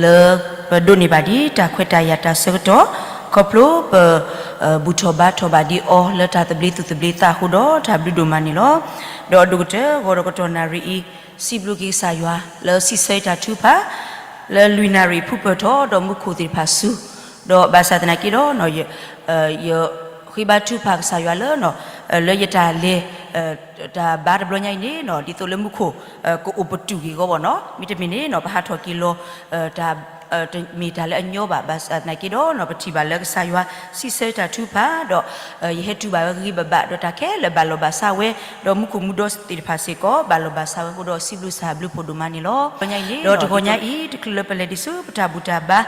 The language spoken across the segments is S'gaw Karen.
လၢပဒိးန့ၢ်ဘၣ်ဒ်တၢ်ခွဲးတၢ်ယာ်တၢ်ဆၢကတီၢ်, ခီဖျိပ ဘူၣ်ထီၣ်ဘါထီၣ်ဘၣ်ဒ်အီၤလၢတၢ်သဘျ့သူၣ်သဘျ့သးအဃိဒီး တၢ်ဘျုးဒိၣ်မးန့ၣ်လီၤ. ဒီးအဒိၣ်ကတၢၢ် ဂီၤဒီးကတီၢ်နၣ်ရံၣ်အံၤ စံးဘျုးက့ၤကစၢ်ယွၤ လၢစံးဆၢတၢ်ထုကဖၣ် လၢလွံၢ်နၣ်ရံၣ်ဖုပၢၢ်ထီၣ်ဒီးမူခိၣ်သ့ၣ်တဖၣ်ဆူ, ဒီးဘၣ်ဆၣ်သနာ်က့ဒီး ယဃ့ဘါထုကဖၣ်ကစၢ်ယွၤလၢ လၢယတၢ်လဲၤ တၢ်ဘါတဘျီညါအံၤန့ၣ် ဒ်သိးလၢမူခိၣ် ကအိၣ်ပတုာ်က့ၤအဂီၢ်ဘၣ်နီၤ, မ့တမ့ၢ်န့ၣ် ပဟးထီၣ်က့ၤလီၤ တၢ် တမ့ၢ်တၢ်လၢအညီဘၣ်, ဘၣ်ဆၣ်သနာ်က့ဒီး ပထံၣ်ဘၣ်လၢကစၢ်ယွၤစံးဆၢတၢ်ထုကဖၣ်ဒီး ယဟဲတုၤဘၣ်ဝဲဂ့ၤဂ့ၤဘၣ်ဘၣ် ဒီးတၢ်ခဲလၢာ်ဘၣ်လီၢ်ဘၣ်စးဝဲ, ဒီးမူခိၣ်မူဒီးသ့ၣ်တဖၣ်စ့ၢ်ကီး ဘၣ်လီၢ်ဘၣ်စးဝဲအဃိဒီး စံးဘျုးကစၢ်ဘျုးဖှိၣ်ဒိၣ်မးန့ၣ်လီၤ. ဒီးတဂီၤညါအံၤ တချုးလၢပလဲၤဒံးဆူပတၢ်ဘူၣ်တၢ်ဘါ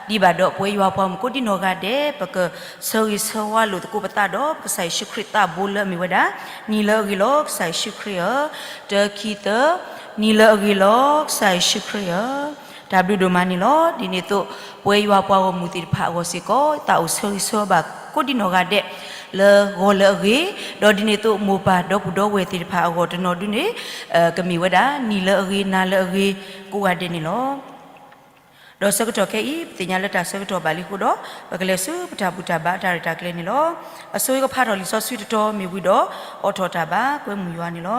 ဒံးဘၣ်ဒီးပဝဲယွၤပှၤမုၣ်ကိးဒံနီၢ်ဂၤဒဲး ပကဆၢဂ့ၤဆၢဝါလိာ်သကိးပသးဒီး ပကစၢ်ယ့ၣ်ၡူးခရံာ်သးဘိလၢအမ့ၢ်ဝဲဒၣ် နံၤလၢအဂ့ၤလီၤ ကစၢ်ယ့ၣ်ၡူးခရံာ်ဧၢ, တၢ ခံ သၢ, နံၤလၢအဂ့ၤလီၤ ကစၢ်ယ့ၣ်ၡူးခရံာ်ဧၢ, တၢ်ဘျုးဒိၣ်မးန့ၣ်လီၤ. ဒ်န့ၣ်အသိး ပဝဲယွၤပှၤဂီၢ်မုၢ်သ့ၣ်တဖၣ်အဂီၢ်စ့ၢ်ကီး သးအိၣ်ဆၢဂ့ၤဆၢဝါဘၣ်ကိးဒံနီၢ်ဂၤဒဲး လၢဂီၤလၢအဂ့ၤ, ဒီးဒ်န့ၣ်အသိးမိၢ်ပၢ်ဒီပုၢ်ဒီဝဲၢ်သ့ၣ်တဖၣ်အဂီၢ်တနီၤဒုန့ၣ် ကမ့ၢ်ဝဲဒၣ် နံၤလၢအဂ့ၤ နၤလၢအဂ့ၤ ကိးဂၤဒဲးန့ၣ်လီၤ. ဒီးဆၢကတီၢ်ခဲအံၤ ပသ့ၣ်ညါလၢတၢ်ဆၢကတီၢ်ဘၣ်လံအဃိဒီး ပကလဲၤဆူပတၢ်ဘူၣ်တၢ်ဘါတၢ်ရဲၣ်တၢ်ကျဲၤန့ၣ်လီၤ. အဆိကတၢၢ်ကဖးထီၣ်လံာ်စီဆှံတတီၤမ့ၢ်ဝံၤဒီး အိးထီၣ်တၢ်ဘါကွဲမုာ်ယွၤန့ၣ်လီၤ.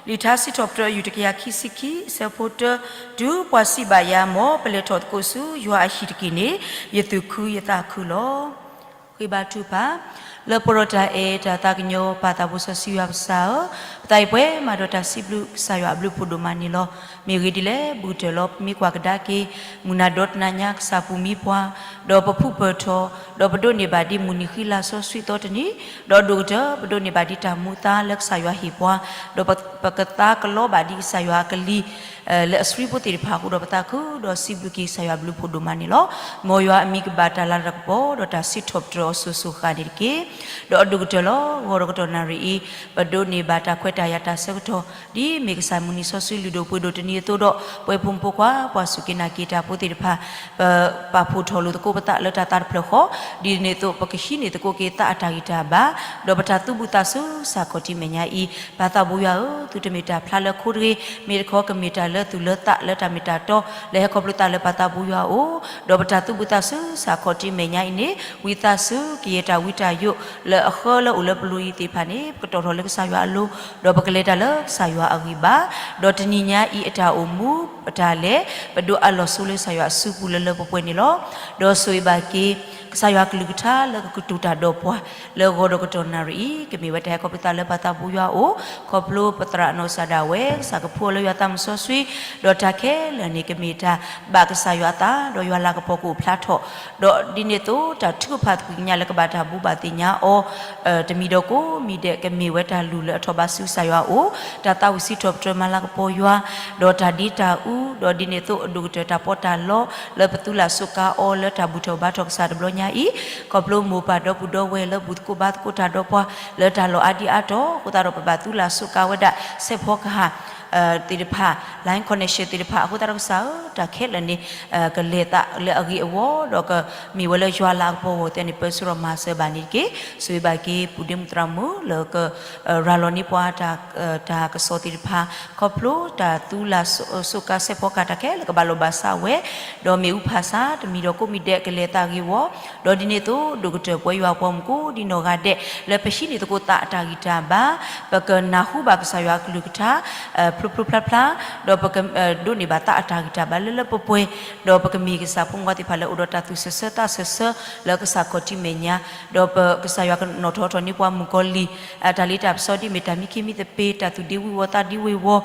လံာ်ထါစံးထီၣ်ပတြၢၤ ယူၢ်တကယၤခံဆံခံ အဆၢဖိတၢ, တုၤပှၤစံးဘၣ်ယၤ မ်ပလဲၤထီၣ်သကိးဆူယွၤအဟံၣ်တက့ၢ်န့ၣ် ယသူၣ်ခုယသးခုလီၤ. ဃ့ဘါထုကဖၣ်, လၢပှဲၤဒီးတၢ်အဲၣ်တၢ်သးကညီၤ ပၢ်သးဘိစီဆှံယွၤပကစၢ်ဧၢ, ပသးအံၤပှဲၤမးဒီးတၢ်စံးဘျုးကစၢ်ယွၤအဘျုးဖှိၣ်ဒိၣ်မးန့ၣ်လီၤ. မ့ၢ်ဂ့ၢ်ဒ်လဲၣ် ဘူးကတၢၢ်လီၤ ပမ့ၢ်ကွၢ်ကဒါက့ၤ မုၢ်နၤဒီတနၤညါ ကစၢ်ပူၤမံပှၤ, ဒီးပဖုပၢၢ်ထီၣ်, ဒီးပဒိးန့ၢ်ဘၣ်ဒ်မုၢ်နံၤဃံလၤစီဆှံသီတနံၤ, ဒီးအဒိၣ်ကတၢၢ် ပဒိးန့ၢ်ဘၣ်ဒ်တၢ်မူအသါလၢကစၢ်ယွၤဟ့ၣ်ပှၤ, ဒီးပကသါကလီဘၣ်ဒ်ကစၢ်ယွၤအကလံၤ လၢအဆှံဖိသ့ၣ်တဖၣ်အဃိဒီး ပသးခုဒီးစံးဘျုးက့ၤကစၢ်ယွၤဘျုးဖှိၣ်ဒိၣ်မးန့ၣ်လီၤ. မ်ယွၤအမံၤကဘၣ်တၢ်လၤတၢ်ကပီၤ ဒီးတၢ်စံးထီၣ်ပတြၢၤအီၤစိၤစိၤဃၣ်န့ၣ်တက့ၢ်. ဒီးအဒိၣ်ကတၢၢ်လီၤ ဂီၤဒီးကတီၢ်နၣ်ရံၣ်အံၤ ပဒိးန့ၢ်ဘၣ်တၢ်ခွဲးတၢ်ယာ်တၢ်ဆၢကတီၢ် ဒ်မ့ၢ်ကစၢ်မုၢ်နံၤစီဆှံလုၢ်ဒိၣ်ပှ့ၤဒိၣ်တနံၤအသိးဒီး ပဝဲဖိမုၣ်ဖိခွါ ပှၤစူၢ်က့ၤနာ်က့ၤတၢ်ဖိသ့ၣ်တဖၣ် ပပာ်ဖှိၣ်ထီၣ်လိာ်သကိးပသးလၢတၢ်သးတဖျၢၣ်ဃီ, ဒ်န့ၣ်အသိးပကဟံးန့ၢ်သကိးက့ၤသးအတၢ်ဂံၢ်တၢ်ဘါ, ဒီးပတၢ်သူၣ်ဘှံးသးစူၤစ့ၢ်ကီး ခီၣ်ထံးမဲာ်ညါအံၤ, ပၢ်သးဘိယွၤဧၢ, သုတမ့ၢ်တၢ်ဖျါလၢခိတဂ့ၤ, မ့ၢ်တခီကမ့ၢ်တၢ်လၢသူၣ်လၢသးလၢတၢ်မ့ၢ်တၢ်တီ လၢဟဲခီဖျိသးလၢပၢ်သးဘိယွၤအအိၣ်, ဒီးပတၢ်သူၣ်ဘှံးသးစူၤစ့ၢ်ကီး ခီၣ်ထံးမဲာ်ညါအံၤန့ၣ် ဝံသးစူၤ ကယဲၢ်တၢ်ဝံတၢ်ယိး လၢအဃၢလၢအိၣ်လၢပလိၤအံၤသ့ၣ်တဖၣ်န့ၣ် ပကတီၢ်ထီၣ်လၢကစၢ်ယွၤအလိၤ, ဒီးပကလဲၤတၢ်လၢကစၢ်ယွၤအဂံၢ်ဘါ, ဒီးတနံၤညါအံၤအတၢ်အိၣ်မူ ပတၢ်လဲၤ ပဒိးအးလီၤဆိလၢကစၢ်ယွၤအစုပူၤလၢလၢပှဲၤပှဲၤန့ၣ်လီၤ. ဒီးဆိၣ်ဂ့ၤဘၣ်က့ၤ ကစၢ်ယွၤအကလုၢ်ကထါလၢကကတိၤတၢ်ဒီးပှၤ လၢဂီၤဒီးကတီၢ်နၣ်ရံၣ်အံၤ ကမ့ၢ်ဝဲတၢ်ဟဲခီဖျိသးလၢပၢ်သးဘိယွၤအအိၣ်, ခီဖျိပသရၣ်နီၢ်ကစၢ်ဒၣ်ဝဲ ကစၢ်ကဖှူအီၤလၢယွၤသးမုၢ်စီဆှံ, ဒီးတၢ်ခဲလၢာ်န့ၣ် ကမ့ၢ်တၢ်ဘၣ်ကစၢ်ယွၤအသး ဒီးယွၤလၤကပီၤကအိၣ်ဖျါထီၣ်, ဒီးဒ်န့ၣ်အသိး တၢ်ထုကဖၣ်သကွံာ်ကညးလၢကဘၣ်တၢ်ဘိးဘၣ်သ့ၣ်ညါအီၤ တမံၤဒီးကိးမံၤဒဲး ကမ့ၢ်ဝဲတၢ်လုၢ်လၢအထီၣ်ဘးဆူကစၢ်ယွၤအအိၣ်, တၢ်သးဝံၣ်စံးထီၣ်ပတြၢၤမၤလၤကပီၤယွၤ, ဒီးတၢ်ဒ့တၢ်အူ, ဒီးဒ်န့ၣ်အသိးအဒိၣ်ကတၢၢ်တၢ်ပီးတၢ်လီ လၢပသူလၢ်စူးကါအီၤလၢတၢ်ဘူၣ်ထီၣ်ဘါထီၣ်ကစၢ်တဘျီညါအံၤ, ခီဖျိမိၢ်ပၢ်ဒီပုၢ်ဒီဝဲၢ်လၢဘူၣ်သကိးဘါသကိးတၢ်ဒီးပှၤ လၢတၢ်လီၢ်အါဒံအါတီၤ အဃိသတးဒီးပဘၣ်သူလၢ်စူးကါဝဲဒၣ် စဲးဖီကဟၣ် သ့ၣ်တဖၣ် line connection သ့ၣ်တဖၣ် အဃိသတးဒီးကစၢ်ဧၢ, တၢ်ခဲလၢာ်န့ၣ် ကလဲၤသးလၢအဂ့ၤအဝီ ဒီးကမ့ၢ်ဝဲလၢယွၤလၤကပီၤအဂီၢ်သ့ၣ်န့ၣ် ပၢဆှၢဒီးမၤစၢၤဘၣ်န့ၣ်တက့ၢ်. ဆိၣ်ဂ့ၤဘၣ်က့ၤ ပုၢ်ဒ့မုၣ်သရၣ်မုၣ် လၢက ရၤလီၤန့ၢ်ပှၤ တၢ်ကစီၣ်သ့ၣ်တဖၣ် ခီဖျိတၢ်သူလၢ်စူးကါစဲးဖီကဟၣ်တၢ်ခဲလၢာ်ကဘၣ်လီၢ်ဘၣ်စးဝဲ, ဒီးမ့ၣ်အူဖးဆါ တမံၤဒီးကိးမံၤဒဲးကလဲၤသးဂ့ၤဝီ, ဒီးဒ်န့ၣ်အသိး ဒိၣ်ကတၢၢ်ပဝဲယွၤပှၤမုၣ်ကိးဒံနီၢ်ဂၤဒဲး လၢပဟံးန့ၢ်သကိးသးအတၢ်ဂံၢ်တၢ်ဘါ, ပကနၢ်ဟူဘၣ်ကစၢ်ယွၤအကလုၢ်ကထါ ဖျိဖျိဖျါဖျါ, ဒီးပကဒိးန့ၢ်ဘၣ်သးအတၢ်ဂံၢ်တၢ်ဘါလၢလၢပှဲၤပှဲၤ, ဒီးပကမ့ၢ်ကစၢ်ဖိမုၣ်ဖိခွါသ့ၣ်တဖၣ်လၢအိၣ်ဒီးတၢ်သူၣ်ဆၢဆၢသးဆၢဆၢ လၢကစၢ်ခီၣ်ထံးမဲာ်ညါ, ဒီးပကစၢ်ယွၤကနီၣ်ထီၣ်ထီၣ်န့ၢ်ပှၤမုၣ်ကီၤလံၢ် တၢ်လ့တၢ်ပစီဒ်မ့ၢ်တၢ်မံခ့မံသပ့ၤ တၢ်သူၣ်ဒ့ဝံၤဝီၤသးဒ့ဝံၤဝီၤ,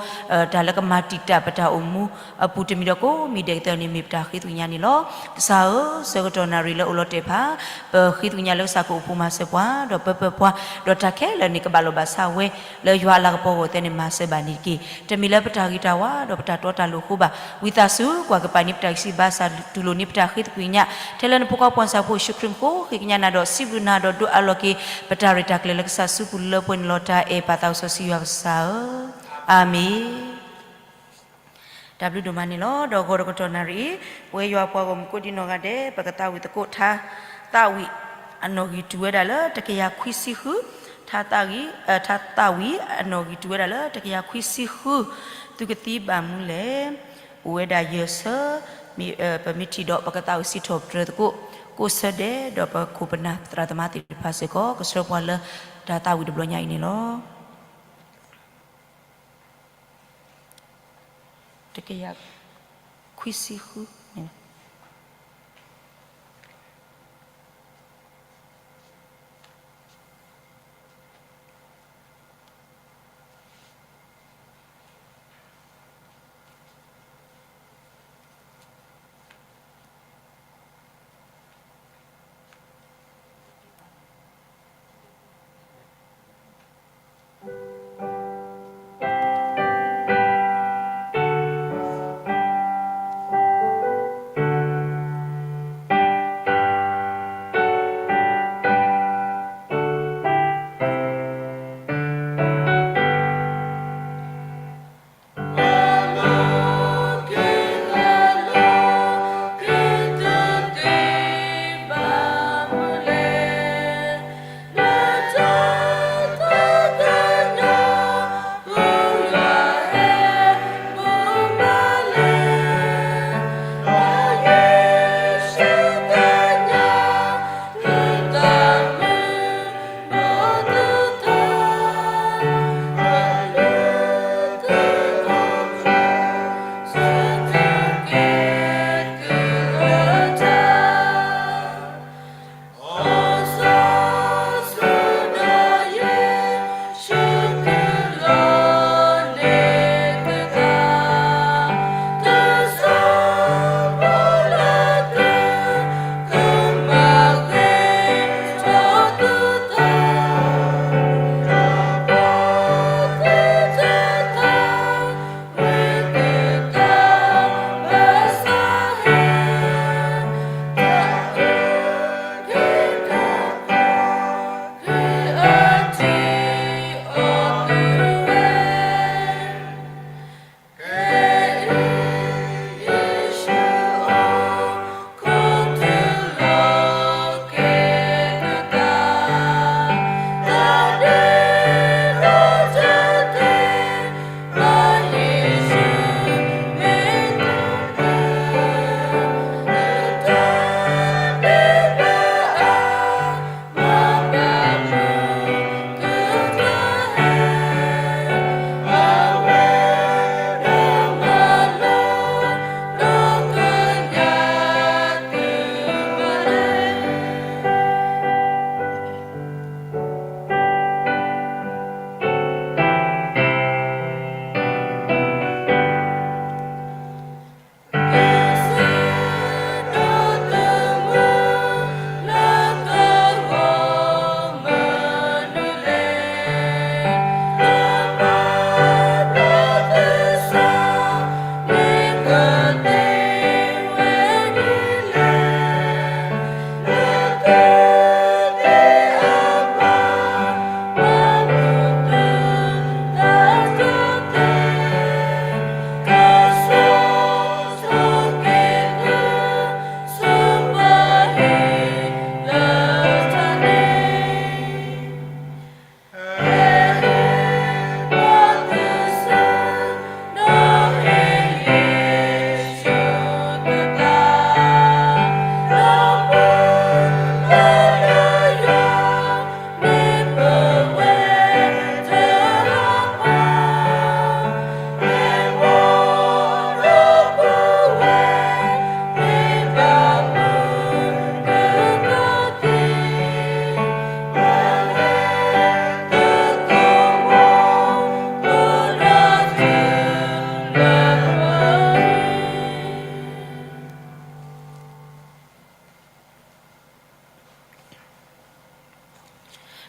တၢ်လၢကမၤတံာ်တာ်ပတၢ်အိၣ်မူအပူၤ တမံၤဒီးကိးမံၤဒဲးကတၢၢ်န့ၣ် မ့ၢ်ပတၢ်ဃ့သကွံာ်ညါန့ၣ်လီၤ. ကစၢ်ဧၢ, ဆၢကတီၢ်နၣ်ရံၣ်လၢအိၣ်လီၤတဲာ်ဖး ပဃ့သကွံာ်ညါလၢကစၢ်ကအိၣ်ဖှိၣ်မၤစၢၤပှၤ ဒီးပၢပၢပှၤ, ဒီးတၢ်ခဲလၢာ်န့ၣ် ကဘၣ်လီၢ်ဘၣ်စးဝဲ လၢယွၤအလၤကပီၤအဂီၢ်သ့ၣ်န့ၣ် မၤစၢၤဘၣ်န့ၣ်တက့ၢ်. တမ့ၢ်လၢပတၢ်ဂ့ၤတၢ်ဝါ ဒီးပတၢ်တီတၢ်လိၤအဃိဘၣ်. ဝံသးစူၤ ကွၢ်ကပၤန့ၢ်ပတၢ်ဂံၢ်စၢ်ဘါစၢ် တူၢ်လိာ်န့ၢ်ပတၢ်ဃ့သကွံာ်ညါ ထဲလၢနဖိခွါပှၤစၢ်ဖိယ့ၣ်ၡူးခရံာ်အမံၤ ဃ့ကညးနၤဒီးစံးဘျုးနၤဒီးဒိးအးလီၤက့ၤ ပတၢ်ရဲၣ်တၢ်ကျဲၤလၢကစၢ်စုပူၤလၢပှဲၤန့ၣ်လီၤ. တၢ်အဲၣ်ပၢ်သးစီဆှံယွၤပကစၢ်ဧၢ, အၤမ့ၣ်. တၢ်ဘျုးဒိၣ်မးန့ၣ်လီၤ. ဒီးဂီၤဒီးကတီၢ်နၣ်ရံၣ်အံၤ ပဝဲယွၤပှၤဂီၢ်မုၢ်ကိးဒံနီၢ်ဂၤဒဲး ပကသးဝံၣ်သကိးထါ သးဝံၣ်အနီၣ်ဂံၢ်တုၤဝဲဒၣ်လၢတကယၤခွံဆံဃု, ထါသးဝံၣ်, ထါသးဝံၣ်အနီၣ်ဂံၢ်တုၤဝဲဒၣ်လၢတကယၤခွံဆံဃု, သုကသံဘၣ်မူလဲၣ်. အိၣ်ဝဲဒၣ်ယဲၢ်ဆၢ, ပမ့ၢ်ထံၣ်ဒီးပကသးဝံၣ်စံးထီၣ်ပတြၢၤသကိး ကိးဆၢဒဲးဒီးပခိၣ်ပနၢ်ပသရၣ်သမါသ့ၣ်တဖၣ်စ့ၢ်ကီး ကဆှၢပှၤလၢတၢ်သးဝံၣ်တဘျီညါအံၤန့ၣ်လီၤ. တကယၤခွံဆံဃုန့ၣ်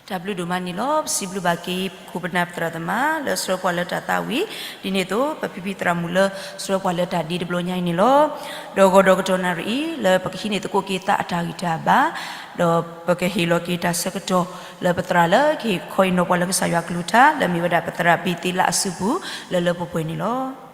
တၢ်ဘျုးဒိၣ်မးန့ၣ်လီၤ. ပစံးဘျုးဘၣ်က့ၤ ခိၣ်ပနၢ်ပသရၣ်သမါ လၢဆှၢပှၤလၢတၢ်သးဝံၣ်, ဒ်န့ၣ်အသိး ပဖံဖံသရၣ်မုၣ်လၢဆှၢပှၤလၢတၢ်ဒ့တဘျီညါအံၤန့ၣ်လီၤ. ဒီးဂီၤဒီးကတီၢ်နၣ်ရံၣ်အံၤ လၢပကဟံးန့ၢ်သကိးက့ၤသးအတၢ်ဂံၢ်တၢ်ဘါ, ဒီးပကဟ့ၣ်လီၤက့ၤတၢ်ဆၢကတီၢ် လၢပသရၣ်လၢကဟ့ၣ်ခီအံၤနီၤပှၤလၢကစၢ်ယွၤကလုၢ်ကထါ လၢအမ့ၢ်ဝဲဒၣ်ပသရၣ်ဘ့းသ့လးအစုပူၤ လၢလၢပှဲၤပှဲၤန့ၣ်လီၤ.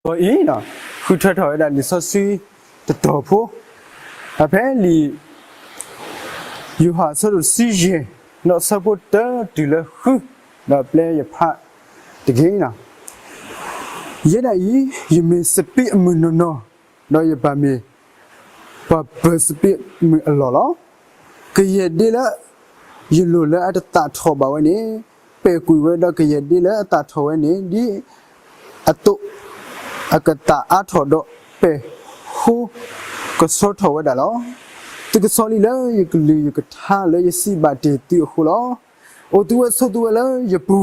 အံၤ ဃုထၢထီၣ်ဝဲဒၣ်လံာ်စီဆှံတတီၤဖိ, ဖဲလံာ်ယိၤဟၣ်အဆၢဒိၣ်တဆံယဲၢ် ဒီးဆၢဖိတၢတုၤလၢဃု, ဒီးပျဲယဖးတဂ့ၤ. ယဲဒၣ်အံၤ, ယမ့ၢ်စပံးအမုၢ်နီၢ်နီၢ်, ဒီးယပၢ်မ့ၢ် ပှၤပၢၤစပံးမုၢ်အလီၢ်လီၤ. ကယဲၢ်ဒ့လၢယလိၤလၢအတသၣ်ထီၣ်ဘၣ်ဝဲန့ၣ်, ပဲာ်ကွံာ်ဝဲဒီးကယဲၢ်ဒ့လၢအသၣ်ထီၣ်ဝဲန့ၣ်, ဒ်အသိးအကသၣ်အါထီၣ်ဒီးပဲာ်ဃိကဆှီထီၣ်ဝဲဒၣ်လီၤ. သုကဆီလံလၢယကလုၢ်ယကထါလၢယစံးဘၣ်တ့ၢ်သုအဃိလီၤ. အိၣ်သုဝဲဆိးသုဝဲလၢယပူ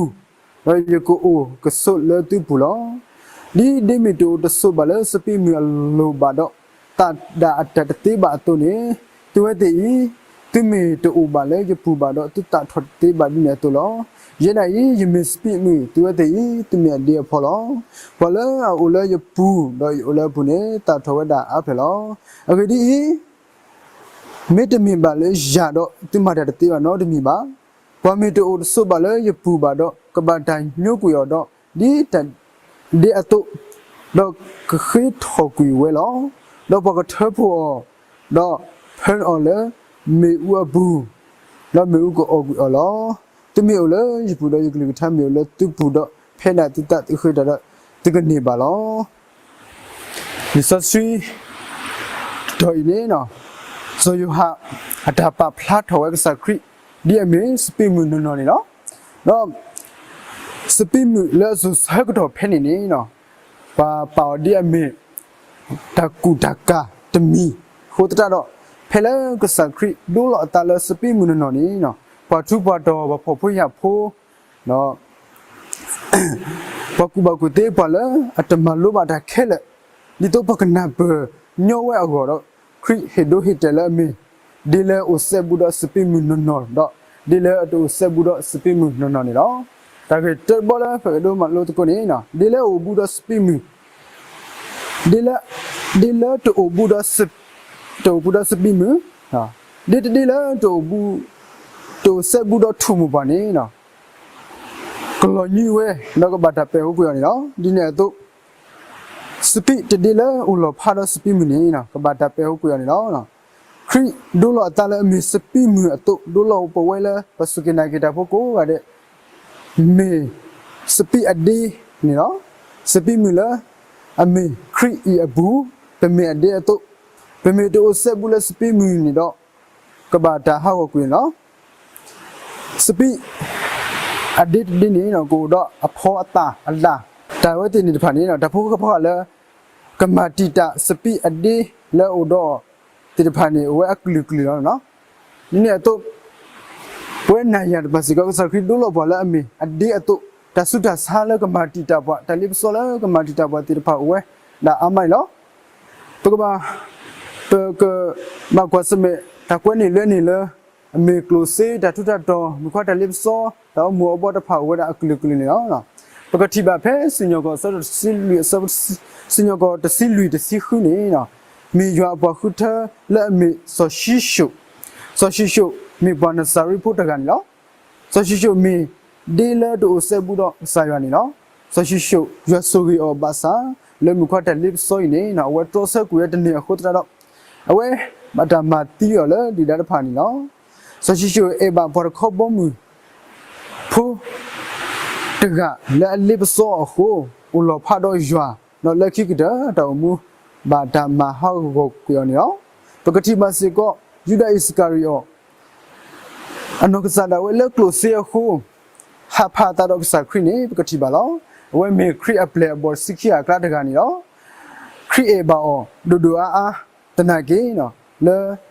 ၤ, ဒီးယကအိၣ်ကဆိးလၢသုပူၤလီၤ. ဒ်ဒ့မ့ၢ်တအိၣ်တဆိးဘၣ်လၢစပံးမုၢ်အလိၤဘၣ်ဒီး, သၣ်ဒၣ်အတၢ်တသ့ဘၣ်အသိးန့ၣ်, သုဝဲသ့ၣ်အံၤ, သုမ့ၢ်တအိၣ်ဘၣ်လၢယပူၤဘၣ်ဒီး သုသၣ်ထီၣ်တသ့ဘၣ်ဒ်န့ၣ်အသိးလီၤ. ယဲဒၣ်အံၤ, ယမ့ၢ်စပံးမုၢ်, သုဝဲသ့ၣ်အံၤ, သုမ့ၢ်အဒ့အဖီလီၤ. ပှၤလၢအအိၣ်လၢယပူၤ, ဒီးယအိၣ်လၢအပူၤန့ၣ်, သၣ်ထီၣ်ဝဲဒၣ်အါဖျၢၣ်လီၤ. အဂ့ၢ်ဒ်အံၤ, မ့တမ့ၢ်ဘၣ်လၢယၤဒီး, သုမၤတၢ်တသ့ဘၣ်နီတမံၤဘၣ်. ပှၤမ့ၢ်တအိၣ်တဆိးဘၣ်လၢယပူၤဘၣ်ဒီး, ကဘၣ်တၢ်ညိကွံာ်အီၤဒီး, ဒ်တၢ်ဒ့အသိး, ဒီးကဃ့ထီၣ်ကွံာ်ဝဲလီၤ. ဒီးပှၤကထၢဖှိၣ်အီၤ, ဒီးဖၢအီၤလၢမ့ၣ်အူအပူၤ, ဒီးမ့ၣ်အူကအီၣ်ကွံာ်အီၤလီၤ. သုမ့ၢ်အိၣ်လၢယပူၤ, ဒီးယကလုၢ်ကထါမ့ၢ်အိၣ်လၢသုပူၤဒီး, ဖဲဒၣ်သုသးသုဃ့တၢ်ဒီး, သုကန့ၢ်ဘၣ်လီၤ. လံာ်စီဆှံတတီၤအံၤန့ၣ်, စီၤယိၤဟၣ်အတၢ်ပာ်ဖျါထီၣ်ဝဲကစၢ်ခရံာ်, ဒ်အမ့ၢ်စပံးမုၢ်နီၢ်နီၢ်န့ၣ်လီၤ. ဒီးစပံးမုၢ်လၢအစိၤဆၢကတီၢ်ဖဲန့ၣ်န့ၣ်, ပှၤပာ်အီၤဒ်အမ့ၢ် တၢ်ကူၣ်တၢ်ကၤတမံၤအဃိသတးဒီး, ဖဲလၢကစၢ်ခရံာ်ဒိလီၤအသးလၢစပံးမုၢ်နီၢ်နီၢ်န့ၣ်, ပှၤထူးပှၤတီၤ, ပှၤဖှီၣ်ဖိယာ်ဖိ, ပှၤကူၣ်ဘၣ်ကူၣ်သ့, ပှၤလၢအတမၤလိဘၣ်တၢ်ခဲလၢာ်, ဒ်သိးပှၤကနၢ်ပၢၢ်ညီဝဲအဂီၢ်ဒီး, ခရံာ်ဟ့ၣ်ဒိဟ့ၣ်တဲာ်လၢအမ့ၢ်, ဒ့လၢအိၣ်စဲဘူးဒီးစပံးမုၢ်နီၢ်နီၢ်, ဒီးဒ့လၢအတအိၣ်စဲဘူးဒီးစပံးမုၢ်နီၢ်နီၢ်န့ၣ်လီၤ. တၢ်ဂ့ၢ်တဘီလၢပကဒိမၤလိသကိးန့ၣ်, ဒ့လၢအိၣ်ဘူးဒီးစပံးမုၢ်, ဒ့လၢ, ဒ့လၢတအိၣ်ဘူးဒီး, တအိၣ်ဘူးဒီးစပံးမုၢ်, ဒ့တဒ့လၢတအိၣ်ဘူး, တအိၣ်စဲဘူးဒီးထူၣ်မိၢ်ပှၢ်န့ၣ်, ကလီၤညွံးဝဲ, ဒီးကဘၣ်တၢ်ပဲာ်ဟူကွံာ်အီၤန့ၣ်လီၤ. ဒ်န့ၣ်အသိး, စပံးတဒ့လၢအိၣ်လီၤဖးဒီးစပံးမုၢ်န့ၣ်, ကဘၣ်တၢ်ပဲာ်ဟူကွံာ်အီၤန့ၣ်လီၤ. ခရံာ်ဒိလီၤအသးလၢအမ့ၢ်စပံးမုၢ်အသိး, ဒိလီၤပဝဲလၢပစူၢ်က့ၤနာ်က့ၤတၢ်ဖိကိးဂၤဒဲး မ့ၢ်စပံးအဒ့န့ၣ်လီၤ. စပံးမုၢ်လၢအမ့ၢ်ခရံာ်အံၤအပူၤ, ပမ့ၢ်အဒ့အသိး, ပမ့ၢ်တအိၣ်စဲဘူးလၢစပံးမုၢ်န့ၣ်ဒီး, ကဘၣ်တၢ်ဟးဂီၤကွံာ်န့ၣ်လီၤ. စပံးအဒ့တဒ့န့ၣ် ကအိၣ်ဒီးအဖီအသၣ်အလၣ်, တၢ်ဝဲသ့ၣ်န့ၣ်တဖၣ်န့ၣ် တၢ်ဖိဃီဖိလၢ ကမၤတံာ်တာ်စပံးအဒ့လၢအအိၣ်ဒီးသ့ၣ်တဖၣ်န့ၣ် အိၣ်ဝဲအကလုာ်ကလုာ်လီၤ. ဒ်န့ၣ်အသိး ပဝဲနၤယၤတဖၣ်စ့ၢ်ကီး ကစၢ်ခရံာ်ဒိလီၤပှၤလၢအမ့ၢ်အဒ့အသိး, တၢ်ဆူးတၢ်ဆါလၢကမၤတံာ်တာ်ပှၤ, တၢ်လ့ပစီလၢကမၤတံာ်တာ်ပှၤသ့ၣ်တဖၣ်အိၣ်ဝဲဒၣ်အါမးန့ၣ်လီၤ. ပကဘၣ်, ပကဘၣ်ကွၢ်ဆၢၣ်မဲာ် တၢ်ကွဲန့ၢ်လွဲန့ၢ်လၢ အမ့ၢ်ကျိၣ်စ့, တၢ်ထူးတၢ်တီၤ, မုၣ်ခွါတၢ်လ့ပစီ, တၢ်အိၣ်မူအဘီတဖၣ်အိၣ်ဝဲဒၣ်အကလုာ်ကလုာ်န့ၣ်လီၤ. ပကထံၣ်ဘၣ်ဖဲ စံၣ်ညီၣ်ကွီၢ် အဆၢဒိၣ်တဆံလွံၢ်, စံၣ်ညီၣ်ကွီၢ်တဆံလွံၢ်တဆံဃုန့ၣ်, မ့ၢ်ယွၤအပှၤဃုထၢလၢအမ့ၢ်စီၤၡံၣ်စိၣ်, စီၤၡံၣ်စိၣ်မ့ၢ်ပှၤနစၤရ့းဖိတဂၤန့ၣ်လီၤ. စီၤၡံၣ်စိၣ်မ့ၢ်ဒ့လၢတအိၣ်စဲဘူးဒီးကစၢ်ယွၤန့ၣ်လီၤ. စီၤၡံၣ်စိၣ် ယွၤဆိၣ်ဂ့ၤအီၤဘၣ်ဆၣ်, လၢမုၣ်ခွါတၢ်လ့ပစီအံၤန့ၣ် အဝဲတြီဆၢကွံာ်ဝဲတန့ၢ်အဃိသတးဒီး, အဝဲဘၣ်တၢ်မၤသံအီၤလၢဒုၣ်ဒါတဖၣ်န့ၣ်လီၤ. စီၤၡံၣ်စိၣ်အဲၣ်ဘၣ်ပှၤတခီဘီမုၢ် ဖိတဂၤလၢအလ့ပစီအီၤအဃိ, အိၣ်လီၤဖးဒီးယွၤ, ဒီးလၢခံကတၢၢ်တၢ်အိၣ်မူ ဘၣ်တၢ်မၤဟးဂီၤကွံာ်အီၤန့ၣ်လီၤ. ပကထံၣ်ဘၣ်စ့ၢ်ကီး ယူဒၤအံၣ်စကၤရံၤအီၤ အနီၢ်ကစၢ်ဒၣ်ဝဲလၢကျိၣ်စ့အဃိ, ဟးဖးအသးဒီးကစၢ်ခရံာ်န့ၣ် ပကထံၣ်ဘၣ်လီၤ. အဝဲမ့ၢ်ခရံာ်အပျဲၢ်အဘီၣ်တဆံခံဂၤအကျါတဂၤန့ၣ်လီၤ. ခရံာ်အဲၣ်ဘၣ်အီၤဒိၣ်ဒိၣ်အါအါ, သနာ်က့ လၢ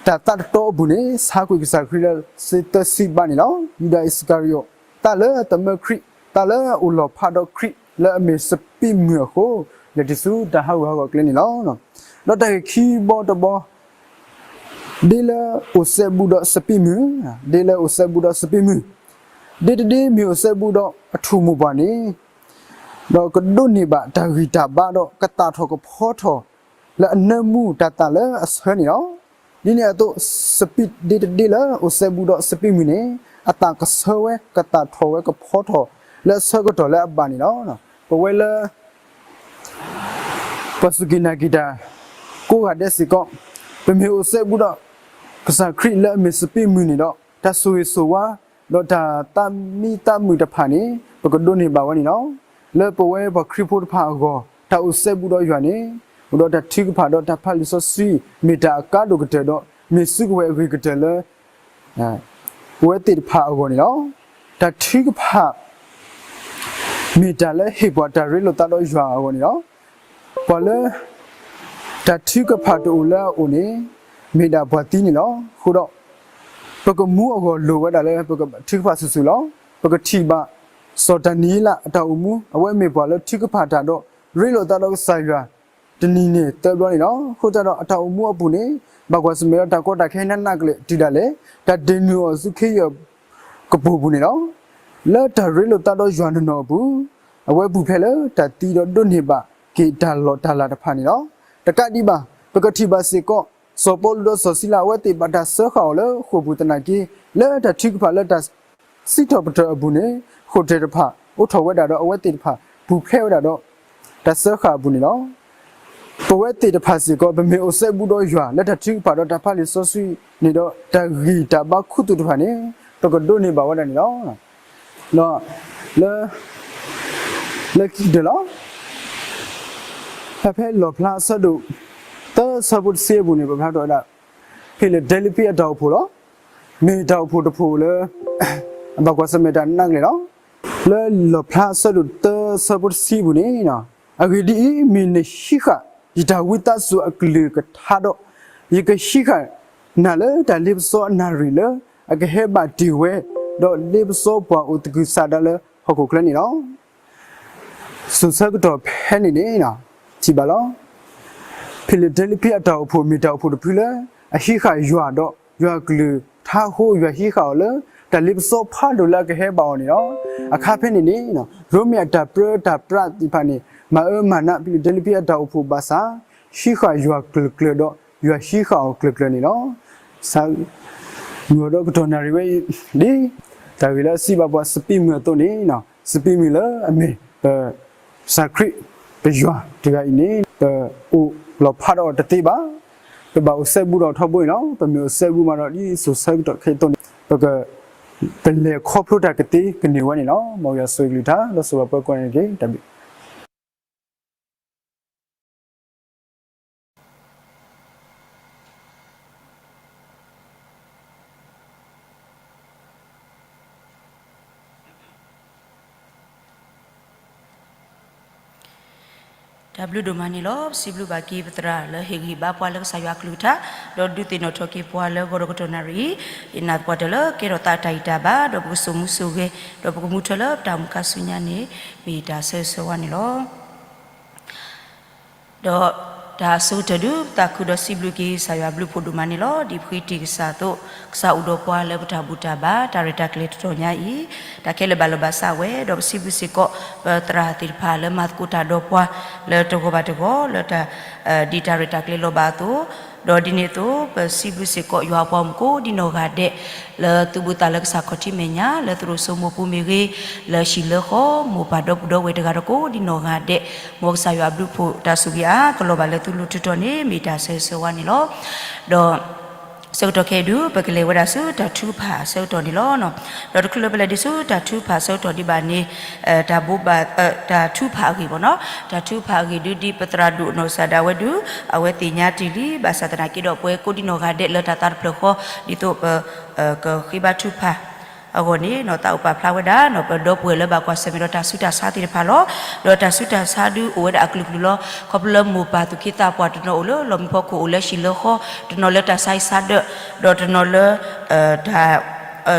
တၢ်သးတတီအပူၤန့ၣ် ဆါကွံာ်ကစၢ်ခရံာ်လၢစ့သၢဆံဘးန့ၣ်လီၤ. ယူဒၤအံၣ်စကၤရံၤအီၤ သးလၢအသမၢခရံာ်, သးလၢအအိၣ်လီၤဖးဒီးခရံာ်လၢအမ့ၢ်စပံးမုၢ်အဃိ, လဲၤတုၤဆူတၢ်ဟးဂူာ်ဟးဂီၤကျဲန့ၣ်လီၤ. ဒီးတၢ်ဂ့ၢ်ခံဘီတဘီ ဒ့လၢအိၣ်စဲဘူးဒီးစပံးမုၢ်, ဒ့လၢအိၣ်စဲဘူးဒီးစပံးမုၢ်, ဒ့တဒ့မ့ၢ်အိၣ်စဲဘူးဒီးအထူၣ်မိၢ်ပှၢ်န့ၣ်, ဒီးကဒိးန့ၢ်ဘၣ်တၢ်ဂံၢ်တၢ်ဘါဒီးကသၣ်ထီၣ်ကဖီထီၣ် လၢအနၢမူတၤသၣ်လၢအဆၢန့ၣ်လီၤ. ဒ်န့ၣ်အသိး စပံးဒ့တဒ့လၢအိၣ်စဲဘူးဒီးစပံးမုၢ်န့ၣ်, အသၣ်ကဆၢဝဲ ကသၣ်ထီၣ်ဝဲကဖီထီၣ်လၢအဆၢကတီၢ်လၢအဘၣ်န့ၣ်လီၤ. ပဝဲလၢ ပှၤစူၢ်က့ၤနာ်က့ၤတၢ် ကိးဂၤဒဲးစ့ၢ်ကီး, ပမ့ၢ်အိၣ်စဲဘူးဒီး ကစၢ်ခရံာ်လၢအမ့ၢ်စပံးမုၢ်န့ၣ်ဒီး, တၢ်ဆိၣ်ဂ့ၤဆိၣ်ဝါ ဒီးတၢ်သးမံသးမုာ်တဖၣ်န့ၣ် ပကဒိးန့ၢ်ဘၣ်ဝဲန့ၣ်လီၤ. လၢပဝဲပှၤခရံာ်ဖိတဖၣ်အဂီၢ် တၢ်အိၣ်စဲဘူးဒီးယွၤန့ၣ် အိၣ်ဒီးတၢ်ထုကဖၣ်ဒီးတၢ်ဖးလံာ်စီဆှံ မ့ၢ်တၢ်အကါဒိၣ်ကတၢၢ်ဒီး မ့ၢ်စုကဝဲၤအဂ့ၤကတၢၢ်လၢ ပဝဲသ့ၣ်တဖၣ်အဂီၢ်န့ၣ်လီၤ. တၢ်ထုကဖၣ် မ့ၢ်တၢ်လၢဟ့ၣ်ပှၤတၢ်ရ့လိာ်သးဒီးယွၤအဂီၢ်န့ၣ်လီၤ. ပှၤလၢ တၢ်ထုကဖၣ်တအိၣ်လၢအအိၣ်န့ၣ် မ့ၢ်ဒၣ်ပှၤသံန့ၣ်လီၤ. အဃိဒီး ပကမူအဂီၢ်လိၣ်ဝဲဒၣ်လၢ ပကထုကဖၣ်စုာ်စုာ်လီၤ. ပကထံၣ်ဘၣ် စီၤဒၤနံယ့လးအတၢ်အိၣ်မူ အဝဲမ့ၢ်ပှၤလၢထုကဖၣ်တၢ်ဒီး ရ့လိာ်သးဒီးကစၢ်ယွၤ တနံၤန့ၣ်သၢဘျီန့ၣ်လီၤ. အဃိသတးဒီး အတၢ်အိၣ်မူအပူၤန့ၣ် ဘၣ်ကွၢ်ဆၢၣ်မဲာ်ဒီးတၢ်ကီတၢ်ခဲနးနးကလဲာ်တုၤဒၣ်လဲာ် တၢ်ဒ့ၣ်နုာ်အီၤဆူခ့ယုၢ်ကပိာ်ပူၤန့ၣ်လီၤ. လၢတၢ်ရ့လိာ်သးဒီးယွၤနီၢ်နီၢ်အပူၤ အဝဲပူၤဖျဲးလၢတၢ်သံဒီးဒိးန့ၢ်ဘၣ်က့ၤတၢ်လီၢ်တၢ်လၤတဖၣ်န့ၣ်လီၤ. တကးဒံးဘၣ် ပကထံၣ်ဘၣ်စ့ၢ်ကီး စီၤပီလူးဒီးစီၤစံလၤ အဝဲသ့ၣ်ဘၣ်တၢ်စၢဃာ်အီၤလၢဃိာ်ပူၤသနာ်က့ လၢတၢ်ထုကဖၣ်လၢတၢ် စံးထီၣ်ပတြၢၤအပူၤန့ၣ် ဃိာ်တြဲၤတဖၣ် အိးထီၣ်ဝဲဒၣ်ဒီးအဝဲသ့ၣ်တဖၣ် ပူၤဖျဲးဝဲဒၣ်ဒီး တၢ်စၢဃာ်အပူၤန့ၣ်လီၤ. ပဝဲသ့ၣ်တဖၣ်စ့ၢ်ကီး ပမ့ၢ်အိၣ်စဲဘူးဒီးယွၤ လၢတၢ်ထုကဖၣ်ဒီးတၢ်ဖးလံာ်စီဆှံန့ၣ်ဒီး တၢ်ဂံၢ်တၢ်ဘါခူသူၣ်တဖၣ်န့ၣ် ပကဒိးန့ၢ်ဘၣ်ဝဲဒၣ်န့ၣ်လီၤ. ဒီး လၢ လၢခံကတၢၢ်လီၤ. ဖဲ ဖဲလီၣ်ဖျါအဆၢဒိၣ် သၢဆၢဖိတဆံအပူၤန့ၣ် ပဖျါထီၣ်ဝဲဒၣ် ဖံလဒဲလဖံအတၢ်အိၣ်ဖှိၣ်လီၤ. မ့ၢ်တၢ်အိၣ်ဖှိၣ်တဖှိၣ်လၢ အဘၣ်ကွၢ်ဆၢၣ်မဲာ်တၢ်နးနးကလဲာ်လီၤ. လၢလီၣ်ဖျါအဆၢဒိၣ်သၢဆၢဖိတဆံအပူၤန့ၣ် အဂ့ၢ်ဒ်အံၤ, မ့ၢ်နဟံးဃာ်ယတၢ်ဝံသးစူၤအကလုၢ်ကထါဒီး, ယကဟံးဃာ်နၤလၢတၢ်လ့ပစီအနၣ်ရံၣ်လၢအကဟဲဘၣ်တ့ၢ်ဝဲ, ဒီးလ့ပစီပှၤအိၣ်သကုၤဆးဒးလၢဟီၣ်ခိၣ်ချၢန့ၣ်လီၤ. စိၤဆၢကတီၢ်ဖဲန့ၣ်န့ၣ် ထံၣ်ဘၣ်လီၤ. ဖံလဒဲလဖံအတၢ်အိၣ်ဖှိၣ်မ့ၢ်တၢ်အိၣ်ဖှိၣ်တဖုလၢ အဟံးဃာ်ယွၤဒီး ယွၤအကလုၢ်ကထါအဃိ ယွၤဟံးဃာ်အီၤလၢ တၢ်လ့ပစီဖးဒိၣ်လၢအကဟဲဘၣ်အီၤန့ၣ်လီၤ. အခါဖဲန့ၣ်န့ၣ် ရိမ့ၤအတၢ်ပြၢတၢ်ပြးသ့ၣ်တဖၣ်န့ၣ် မၤအၢမၤနး ဖံလဒဲလဖံအတၢ်အိၣ်ဖှိၣ်ဘၣ်ဆၣ် ဟံးဃာ်ယွၤကျၢၤကျၢၤဒီး ယွၤဟံးဃာ်အီၤကျၢၤကျၢၤန့ၣ်လီၤ. ဆၢ မုၢ်ဒီးကတီၢ်နၣ်ရံၣ်ဝဲအံၤ ဒ်တၢ်ဂ့ၢ်လၢအစံးဘၣ်ပှၤစပံးမုၢ်အသိးန့ၣ်, စပံးမုၢ်လၢအမ့ၢ် ပ ကစၢ်ခရံာ် ပယွၤတဂၤအံၤန့ၣ် ပအိၣ်လီၤဖးဒီးအီၤတသ့ဘၣ်. ပဘၣ်အိၣ်စဲဘူးဒီးထီဘိန့ၣ်လီၤ. ပမ့ၢ်အိၣ်စဲဘူးမးဒီး ဒ်စိၤဆၢကတီၢ်ခဲအံၤအသိးန့ၣ် ပက ပလဲၤခီဖျိတၢ်ကသ့ကန့ၢ်ဝဲန့ၣ်လီၤ. မ်ယွၤဆိၣ်ဂ့ၤကလုၢ်ကထါ လၢစိၤဘၣ်ပှၤကိးဂၤန့ၣ်တက့ၢ်. တၢ်ဘျုး တၢ်ဘျုးဒိၣ်မးန့ၣ်လီၤ. ပစံးဘျုးဘၣ်က့ၤပသရၣ်လၢဟ့ၣ်ဂံၢ်ဘါပှၤလၢကစၢ်ယွၤအကလုၢ်ကထါ, ဒီးဒုးသ့ၣ်နီၣ်ထီၣ်က့ၤပှၤလၢဂီၤဒီးကတီၢ်နၣ်ရံၣ်အံၤ, ယနာ်သပှၢ်တၢၢ်လၢကဲထီၣ်သးတၢ်ဂံၢ်တၢ်ဘါ, ဒီးပကစိာ်မူစိာ်ဂဲၤ, ဒီးပကမူထွဲလၢပတၢ်အိၣ်မူခါဆူညါန့ၣ် မ့ၢ်ယတၢ်ဆၢဂ့ၤဆၢဝါန့ၣ်လီၤ. ဒီးတၢ်အဆိကတၢၢ်ဒုး ပသးခုဒီးစံးဘျုးက့ၤကစၢ်ယွၤဘျုးဖှိၣ်ဒိၣ်မးန့ၣ်လီၤ. ဒ်ပဃ့တံၢ်ကစၢ်အသိး, ကစၢ်အိၣ်ဒီးပှၤလၢပတၢ်ဘူၣ်တၢ်ဘါ တၢ်ရဲၣ်တၢ်ကျဲၤတတီၤညါအံၤ, တၢ်ခဲလၢာ်ဘၣ်လီၤဘၣ်စးဝဲ, ဒီးပစံးဘျုးစ့ၢ်ကီး ပသရၣ်သ့ၣ်တဖၣ်လၢမၤသကိးတၢ်ဒီးပှၤ လၢတဂီၤဘၣ်တဂီၤ လၢတၢ် ဒ်တၢ်ရဲၣ်တၢ်ကျဲၤလီၤဘၣ်အသိး, ဒီးဒ်န့ၣ်အသိး ပစံးဘျုးစ့ၢ်ကီးယွၤအပှၤဂီၢ်မုၢ်ကိးဒ်နီၢ်ဂၤဒဲး လၢသုဘူးသးလၢကစၢ်ခီၣ်ထံးမဲာ်ညါ လၢသရိာ်စိမိၤပူၤမ့ၢ်ဂ့ၤ, လၢဟံၣ်လၢဃီ မိၢ်ပၢ်ဒီပုၢ်ဒီဝဲၢ်တဂၤဒီးကိးဒ်နီၢ်ဂၤဒဲး, မ်ကစၢ်ယွၤအဘျုးဖှိၣ်တၢ်ဆိၣ်ဂ့ၤအါကလီၤဘၣ်လၢသုလိၤထူတီၤန့ၣ် မ့ၢ်တၢ်ဆၢဂ့ၤဆၢဝါန့ၣ်လီၤ. ဒီး ဆၢကတီၢ်ခဲအံၤဒုး ပကလဲၤဝဲဒၣ်ဆူတၢ်ထုကဖၣ်အဆၢကတီၢ်န့ၣ်လီၤ. ဒီးတချုးလၢပလဲၤဒံးဆူတၢ်ထုကဖၣ်အဆၢကတီၢ်ဒံးဘၣ်န့ၣ်, တၢ်ဘိးဘၣ် တၢ်ထုကဖၣ်အဂ့ၢ်ဘၣ်နီၤ, တၢ်ထုကဖၣ်အဂ့ၢ်ဒုး ဒ်ပသရၣ်ဒိၣ်နီၢ်ကစၢ်ဒၣ်ဝဲဒုး အဝဲသ့ၣ်ညါတ့ၢ်လံ, ဘၣ်ဆၣ်သနာ်က့ဒီး ပဝဲကိးဒ်နီၢ်ဂၤဒဲးလၢတၢ်သးတဖျၢၣ်ဃီ ဒ်သိးပ ကဃ့ဘါထုကဖၣ်အဂီၢ်န့ၣ် သးအိၣ်ပာ်ဖျါဝဲဒၣ် ပဒီပုၢ်ဝဲၢ်လၢဘၣ်ကွၢ်ဆၢၣ်မဲာ်ဒီးတၢ်ဆူးတၢ်ဆါသ့ၣ်တဖၣ်လီၤ. ဒီးတၢ်ဆူးတၢ်ဆါဒုးအိၣ်ဝဲဒၣ်အကလုာ်ကလုာ်လီၤ. ခီဖျိလၢမိၢ်ပၢ်သူၣ်က့သးပှၢ်တနီၤအိၣ်လၢလီၢ်မံဖီခိၣ်အိၣ်လၢဟံၣ်လၢဃီ, တနီၤလၢတၢ်ဆါဟံၣ်ဆါဒၢး, ဒီးတနီၤလၢ တၢ်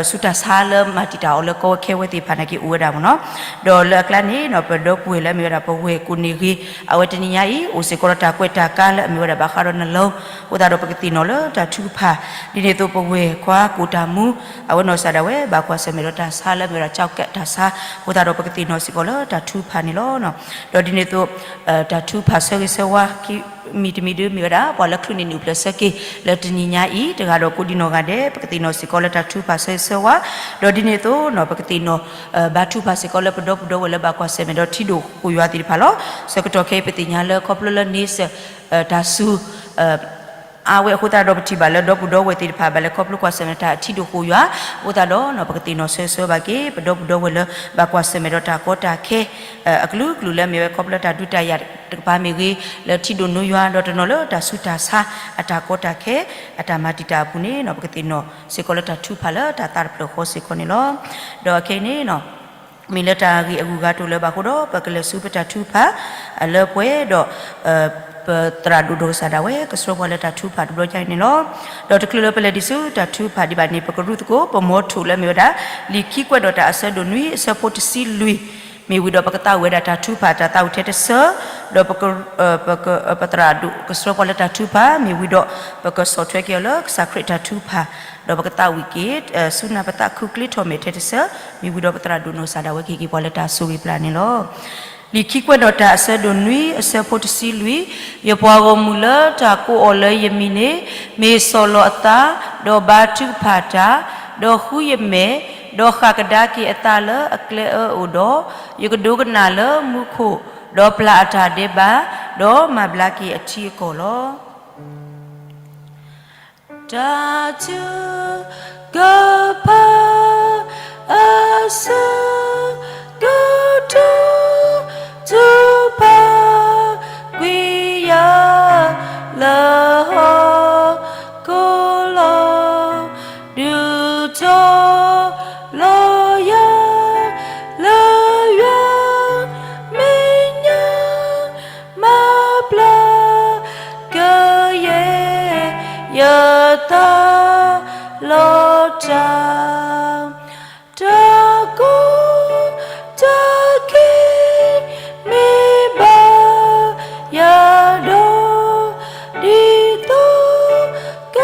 ဆူးတၢ်ဆါလၢမၤတံာ်တာ်အီၤလၢကီဝဲခဲဝဲသ့ၣ်တဖၣ်နာ်က့အိၣ်ဝဲဒၣ်မ့ၢ်နီၤ. ဒီးလၢအကျါန့ၣ်နီၤ ပဒီပုၢ်ဝဲၢ်လၢအမ့ၢ်ဝဲဒၣ်ပဝဲၢ်ကိးန့ၢ်ဂ့ၤ အဝဲတနံၤညါအံၤ အိၣ်စ့ၢ်ကီးဒီးတၢ်ကွဲးတၢ်ကါလၢအမ့ၢ်ဝဲဒၣ်ဘၣ်ဃးဒီးနလီၤ, အဃိသတးဒီးပကသ့ၣ်နီၣ်လၢတၢ်ထုကဖၣ်, ဒ်န့ၣ်အသိးပဝဲၢ်ခွါကိၣ်တၢ်မူ အဝဲနီၢ်ကစၢ်ဒၣ်ဝဲ ဘၣ်ကွၢ်ဆၢၣ်မဲာ်ဒီးတၢ်ဆါလၢအမ့ၢ်ဝဲဒၣ်ကၠီကဲးတၢ်ဆါ, အဃိသတးဒီးပကသ့ၣ်နီၣ်စ့ၢ်ကီးလၢတၢ်ထုကဖၣ်န့ၣ်လီၤ. ဒီးဒ်န့ၣ်အသိး တၢ်ထုကဖၣ်ဆၢဂ့ၤဆၢဝါ မံၤတမံၤဒုးမ့ၢ်ဝဲဒၣ် ပှၤလၢချုးန့ၢ်နံၣ်အိၣ်ဖျဲၣ်ဆၢက့ၤ လၢတနံၤညါအံၤ တဂၤဒီးကိးဒံနီၢ်ဂၤဒဲး ပကသ့ၣ်နီၣ်စ့ၢ်ကီးလၢတၢ်ထုကဖၣ်ဆၢဂ့ၤဆၢဝါ, ဒီးဒ်န့ၣ်အသိးနီၤ ပကသ့ၣ်နီၣ် ဘါထုကဖၣ်စ့ၢ်ကီးလၢပဒီပုၢ်ဒီဝဲၢ်လၢဘၣ်ကွၢ်ဆၢၣ်မဲာ်ဒီးထံဒိၣ်ဃိာ်ယွၤသ့ၣ်တဖၣ်လီၤ. ဆၢကတီၢ်ခဲအံၤပသ့ၣ်ညါလၢခီဖျိလၢန့ဆၢၣ် တၢ်စူၤ အါဝဲအဃိသတးဒီး ပထံၣ်ဘၣ်လၢဒီပုၢ်ဒီဝဲၢ်သ့ၣ်တဖၣ် ဘၣ်လဲၤခီဖျိကွၢ်ဆၢၣ်မဲာ်တၢ်ထံဒိၣ်ဃိၣ်ယွၤ, အဃိသတးဒီး ပကသ့ၣ်နီၣ်ဆၢဆၢဘၣ်က့ၤ ပဒီပုၢ်ဒီဝဲၢ်လၢ ဘၣ်ကွၢ်ဆၢၣ်မဲာ်ဒီးတၢ်ကီတၢ်ခဲ အကလုာ်ကလုာ်လၢအမ့ၢ်ဝဲခီဖျိတၢ်ဒုးတၢ်ယၤတကပၤမ့ၢ်ဂ့ၤ, လၢထံဒိၣ်နိယွၤ ဒီးတနီၤလၢတၢ်ဆူးတၢ်ဆါ အတၢ်ကီတၢ်ခဲ အတၢ်မၤတံာ်တာ်အပူၤန့ၣ် ပကသ့ၣ်နီၣ်စ့ၢ်ကီးလၢတၢ်ထူးဖးလၢတၢ်သးတဖျၢၣ်ဃီစ့ၢ်ကီးန့ၣ်လီၤ. ဒီးခဲအံၤန့ၣ် မ့ၢ်လၢတၢ်ဂ့ၢ်အဂုၤအဂၤတအိၣ်လၢၤဘၣ်အဃိဒီး ပကလဲၤဆူပတၢ်ထုကဖၣ် လၢပှဲၤဒီး ပသရၣ်ဒိၣ်ဒီကစၢ်ဒၣ်ဝဲ ကဆှၢပှၤလၢတၢ်ထုကဖၣ်တဘျီညါအံၤန့ၣ်လီၤ. ဒီးတချုးလၢပလဲၤဒံးဆူတၢ်ထုကဖၣ်ဒံးဘၣ်န့ၣ် ပကရူၢ်သကိး ပမီထိၣ်လၢအမ့ၢ်ဝဲဒၣ် လံာ်ခံကွဲးဒီးတၢ်အဆၢဒိၣ်နွံအဆၢဖိတဆံလွံၢ် မ့ၢ်ဝံၤဒီးပကသးဝံၣ်ဝဲဒၣ်တၢ်ထုကဖၣ် တၢ်သးဝံၣ်ထဲတဆၢ, ဒီး ပသရၣ်ဒိၣ်ကဆှၢပှၤလၢတၢ်ထုကဖၣ် မ့ၢ်ဝံၤဒီး ပကဆီၣ်ထွဲက့ၤအီၤလၢကစၢ်ခရံာ်တၢ်ထုကဖၣ်, ဒီးပကသးဝံၣ်က့ၤ ဆူနၢ်ပသးခုကျ့ထီၣ်မဲာ်ထဲတဆၢ, မ့ၢ်ဝံၤဒီးပသရၣ်ဒိၣ်နီၢ်ကစၢ်ဒၣ်ဝဲကဟ့ၣ်က့ၤပှၤလၢတၢ်ဆိၣ်ဂ့ၤပျၢ်န့ၣ်လီၤ. လံာ်ခံကွဲးဒီးတၢ်အဆၢဒိၣ်နွံအဆၢဖိတဆံလွံၢ်, ယပှၤဂီၢ်မုၢ်လၢတၢ်ကိးအီၤလၢယမံၤန့ၣ် မ့ၢ်စီၢ်လီၤအသး, ဒီးဘါထုကဖၣ်တၢ်, ဒီးဃုယမဲာ်, ဒီးဃၣ်ကဒါက့ၤအသးလၢအကျဲအၢအအိၣ်ဒီး, ယကဒိကနၣ်လၢမူခိၣ်, ဒီးပျၢ်အတၢ်ဒဲးဘး, ဒီးမၤဘျါက့ၤအထံအကီၢ်လီၤ. တၢ်ထုကဖၣ်အဆၢကတီၢ် ထုကဖၣ်ကွံာ်ယၤ လၢဟီၣ်ခိၣ်လီၤ. ဒုးတီၤလီၤယၤ လၢယွၤမဲာ်ညါ မၤဘျါကယဲၢ် ယသးလီၤတၢ် တၢ်ကီတၢ်ခဲ မ့ၢ်ဘၣ်ယၤဒီး ဒ်သိးက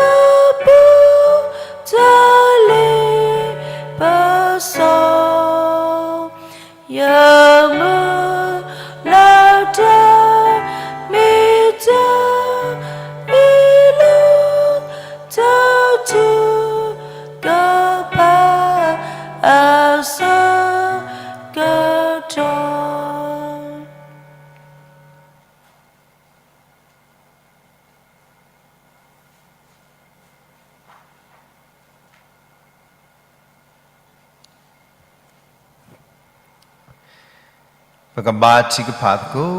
ပူၤ တၢ်လ့ပစီ ယမုၢ်လၢ်တၢ် မ့ၢ်တၢ်အ့ၣ်လိာ် တၢ်ထုကဖၣ်အဆၢကတီၢ် ပကဘါထုကဖၣ်သကိး